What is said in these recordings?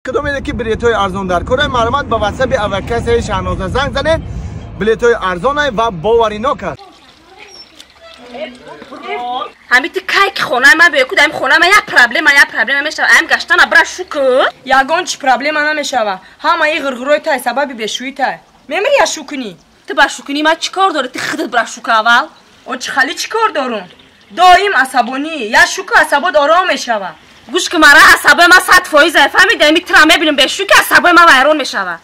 Кадомеде ки билетҳои арзон дар кора, маълумот ба ватсапи авиакассаи Шаҳноза занг занед. Билетҳои арзонай ва боваринок аст. Ҳами ти кай ки хонаи ман биёй, ку дар хонаи ман як проблема, як проблема мешава. Аям гаштана бира шу ку. Ягон чи проблема намешава. Ҳамаи ғирғирои тай сабаби бешӯӣ тай. Мемири я шу кунӣ? Ту ба шукунӣ ман чӣ кор дорӣ? Ти худат бира шука аввал. О, чӣ хали чӣ кор дорум? Доим асабонӣ. Я шуку, асабот ором мешава. Гӯш ки мара, асабои ман 100%. Фаҳмида, ами тира мебинем бешӯ ки асабои ман вайрон мешава.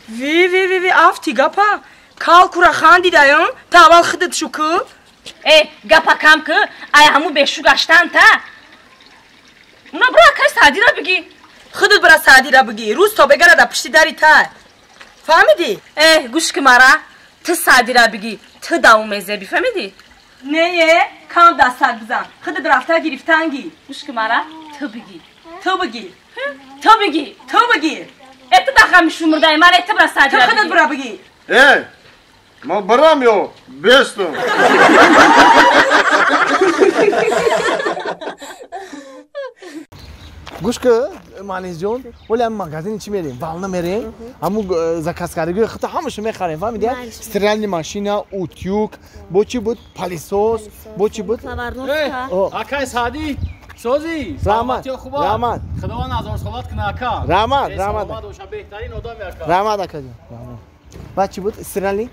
Ви, ви, ви, ви, афти гапа. Кал кура хандидаён, та аввал худат шуку. Э, гапа кам ки, ай ҳаму бешу гаштан та. Уна бира акай Саъдира бигӣ. Худат бира Саъдира бигӣ. Рӯз то бегара дар пишти дари тай. Фаҳмидӣ? Э, гӯш ки мара, ту Саъдира бигӣ, ту давом мезебӣ, фаҳмидӣ? Не, кам дастак бизан. Худат рафта гирифтангӣ. Гӯш ки мара, ту бигӣ. Ту бигӣ. Ту бигӣ. Ту бигӣ. Э, ту дахами шумурдаи ман, э, ту бира Ту Саъдира худат бигӣ. Бира бигӣ. Э, ма барам ё бестум? Гӯш ки, Манизҷон, оли ҳами магазини чӣ мерем, Волна мерем, ҳаму заказ кардагиҳои хута ҳамаша мехарем, фаҳмиди? Стиральный машина, утюг, бо чӣ буд, пылесос, бо чӣ буд? О. Акай Саъдӣ, созӣ? Раҳмат, Саломатиё хуба? Раҳмат. Худованд ҳазорсолат куна, ака. Раҳмат, Э, раҳмат. Саломат боша, беҳтарин одами, ака. Раҳмат, акаҷон, раҳмат. Баъд чӣ буд, стиральный,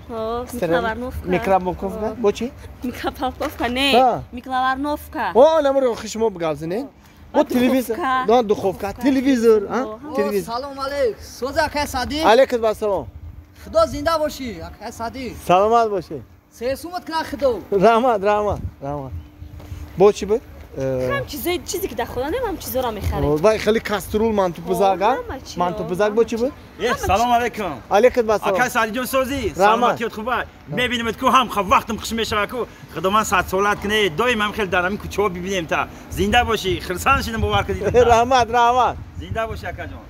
микроволновка, бо чӣ? Микроволновка не. Ҳа. Микроволновка. О, намуро шумо бигавзинед. Бо телевизор, Духовка. Да, духовка, телевизор, а? Телевизор. Салом алейк, соз, акай Садиқ? Алейкум ассалом. Худо зинда бошӣ, акай Садиқ. Саломат бошед. Сесумат кина худо. Раҳмат, раҳмат, раҳмат. Бо чӣ буд? Ҳам чизои, чизе ки дар хона нем, ҳам чизоро мехарем. Вай, хеле кастрюл, мантупузак, а? Ҳама чиро. Мантупузак, бо чӣ буд? Э, салом алейкум. Алейкум ассалом. Акай Саъдиҷон, созӣ? Раҳмат. Саломатиёт хуба? Мебинемед ку, ҳам вақтам хуш мешава ку. Худованд садсолат куне, доим ҳам хел дар ҳамин кӯчаҳо бибинем та. Зинда бошӣ, хирсан шидам, бовар кардидам. Раҳмат, раҳмат. Зинда бошӣ, акаҷон.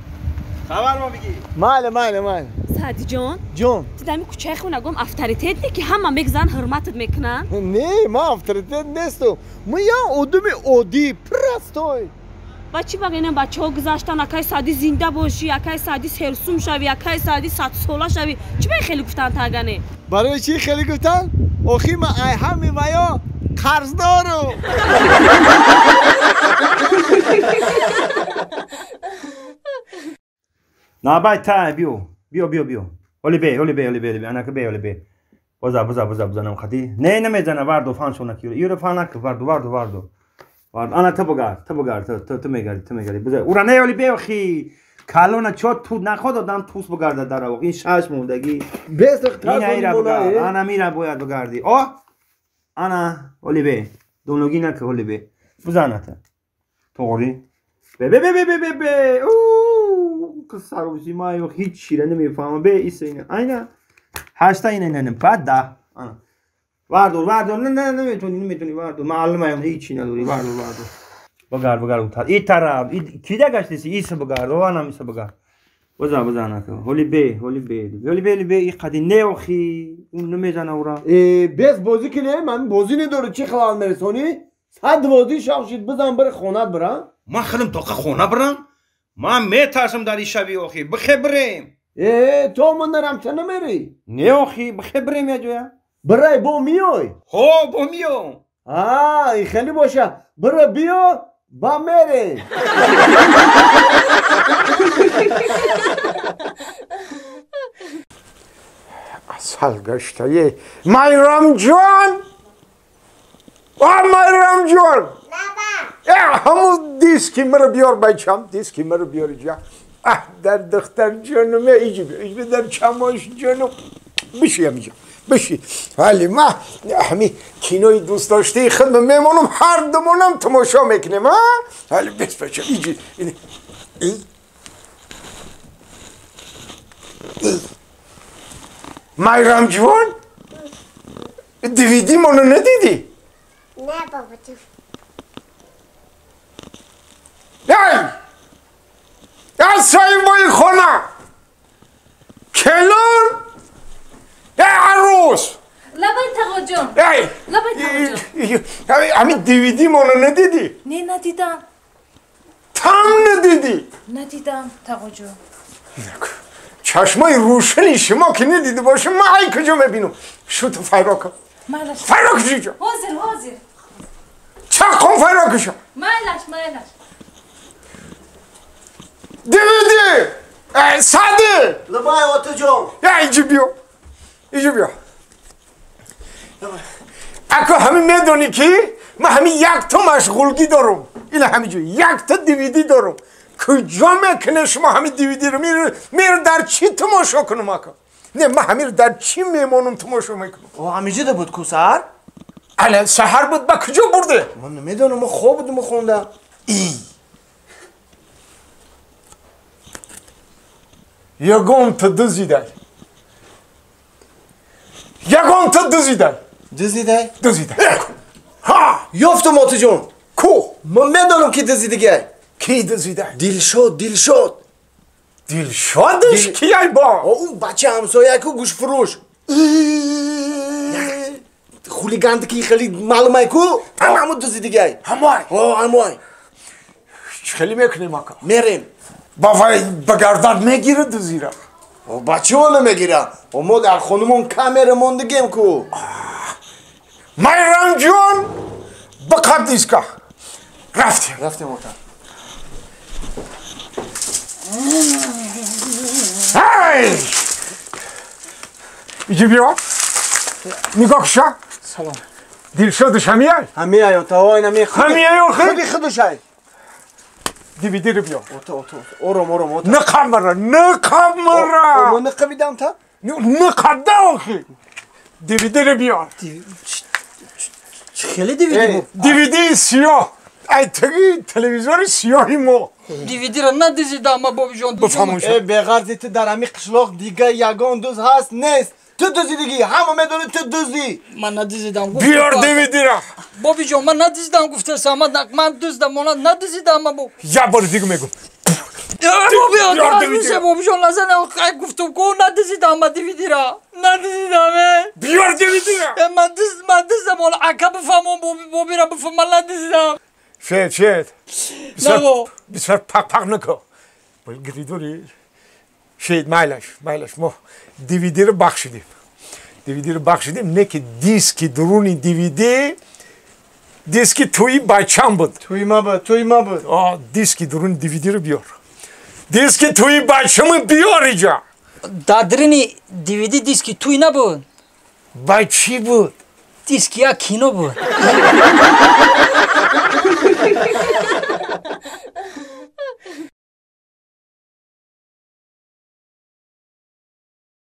Хабар мо бигӣ. Майли, майли, майли. Саъдиҷон. Ҷон. Ту дар ҳамин кӯчаи хонагом авторитет не, ки ҳама мегзан, ҳурматат мекунанд? Не, ман авторитет нестам, ман як одами оддӣ, простой. Ба чӣ багинам, бачаҳо гузаштан: «Акай Саъдӣ, зинда бошӣ, акай Саъдӣ, серсум шавӣ, акай Саъдӣ, садсола шавӣ». Чӣ ба хеле гуфтан тагане? Барои чӣ хеле гуфтан? Охи ман ай ҳами ваё қарздорум. Набай та биё. Биё, биё, биё. Ҳоли бе, ҳоли бе, ҳоли бе, ҳоли бе. Анака бе, ҳоли бе. Боза, боза, боза, боза нам хати. Не, намезана, вардо фан шона ки. Юра фан нак, вардо, вардо, вардо. Вардо. Ана ту бугард, ту бугард, ту ту ту мегарди, ту мегарди. Боза. Ура не, ҳоли бе, охи. Калона чо ту наход одам тус бугарда дар оқ. Ин шаш мондагӣ. Бес. Ина ира бугард. Ана мира бояд бугарди. О! Ана, ҳоли бе. Доногӣ нак, ҳоли бе. Бузана та. Тоғри. Бе бе бе бе бе бе бе. Уу, сарӯзи ма ё ҳеҷ чира намефаҳмам. Бе иса ина. Айна. Ҳашта ина ина ина. Баъд да. Ана. Вардор, вардор. Не, не, наметони, наметони, вардор. Маълумаям, ҳеҷ чи надори. Вардор, вардор. Бугард, бугард, утар. И тараф, и кида гаштеси, иса бугард. О, анам иса бугард. Боза, боза, анака. Ҳоли бе, ҳоли бе. Ҳоли бе, ҳоли бе, и қади не, охи. Он намезана ура. Э, бес, бозӣ кине, ман бозӣ недорӣ, чӣ халал мерасонӣ? Сад бозӣ шахшид, бизан, бири хонат бира. Ман хелам тоқа хона бирам? Ман метарсам дар ин шаби, охи. Бихе бирем. Э, то ман нарам, ча намерӣ? Не, охи, бихе бирем я ҷоя. Бирай, бо миёй. Ҳо, бо миём. А, и хеле боша, бира, биё, ба мерем. Асал гаштае Майрамҷон, о Майрамҷон, ҳамун диски маро биёр, бачам, диски маро биёр иҷа. Аҳ, дар духтар ҷонум, иҷи биё, иҷи дар чамош ҷонум, биши ҳамиҷа, биши. Вале ма ҳами кинои дӯстдоштаи худ мемонам, ҳар думонам тамошо мекунем, а? Вале бес, бачам, иҷи. Майрамҷон, дивиди моно надидӣ? Не, бобоҷон. Эй! Аз соҳибои хона! Келон! Эй, арӯс! Лабай, тағоҷон. Эй! Лабай, тағоҷон. Ҳамин дивиди моно надидӣ? Не, надидам. Там надидӣ? Надидам Тағо ҷон. Чашмои рӯшани шумо ки надида бошам, ман ай куҷо мебинам? Шуту файро кун. Майлаш. Файро кун ҷо. Ҳозир, ҳозир. Чақон файро куша. Майлаш, майлаш. Дивиди! Сади! Лабай ото ҷон. Я инҷо биё. Инҷо биё. Ако ҳамин медонӣ ки ман ҳамин якто машғулгӣ дорам. Ина ҳаминҷо якта дивиди дорам. Куҷо мекунед шумо ҳамин дивидиро? Меро дар чӣ тамошо кунам ака? Не, ман ҳаминро дар чӣ мемонам тамошо мекунам? О, ҳаминҷода буд ку саҳар? Ала саҳар буд, ба куҷо бурде? Ман намедонам, ман хоб будам хонда. И. Ягон та дузидай. Ягон та дузидай. Дузидай? Дузидай. Ҳа! Ёфтум отаҷон. Ку? Ман медонам ки дузидигай. Ки дузидай? Дилшод, Дилшод. Дилшодиш кияй бо? О, ун бача ҳамсоя ку гӯшфурӯш. Хулиганти ки хеле маълумай ку? Ҳамун дузидигай. Ҳамой. О, ҳамой. Хеле мекунем ака. Мерем. Ба вай ба гардан мегира дузира. О, бачаҳо намегира. О, мо дар хонумон камера мондагем ку. Майрамҷон ба қабд иска. Рафтем. Рафтем ота. Ҳай! Иҷи биё. Нигоҳ куша. Салом. Дилшодаш ҳамияй? Ҳамияй ота, ой нами. Ҳамияй охи? Худи худушай. Дивидиро биё. Ота, ота, ором, ором, ота. Нақаб мара, нақаб мара. Мо нақабидам та? Нақабда охи. Дивидиро биё. Хеле дивиди буд. Дивидии сиёҳ. Ай теги телевизори сиёҳи мо. Дивидиро надизидам ма бобиҷон. Бифаҳмон Э, беғарзи ту дар ҳамин қишлоқ дига ягон дуз ҳаст нест. Ту дузидигӣ, ҳама медонӣ ту дуздӣ. Ман надизидам. Биёр дивидиро. Бобиҷон, ман надизидам гуфтасам. Ман дуздам, мона надизидам ма бо. Як бори дига мегӯм. Бобиҷон, бобиҷон, назан гуфтум ку надизидам ма дивидиро. Надизидам э. Биёр дивидиро. Ман дуздам, ҳоло ака бифаҳмон, бобиро бифаҳм, ман надизидам. Шед, шед. Наго. Бисёр пақ-пақ накун. Гиридори. Шед, майлаш, майлаш. Мо дивидиро бахшидем. Дивидиро бахшидем, не ки диски дуруни дивиди, диски туи бачам буд. Туи ма буд, туи ма буд. О, диски дуруни дивидиро биёр. Диски туи бачаму биёр иҷа. Дар даруни дивиди диски туи набуд. Ба чӣ буд? Диски як кино буд.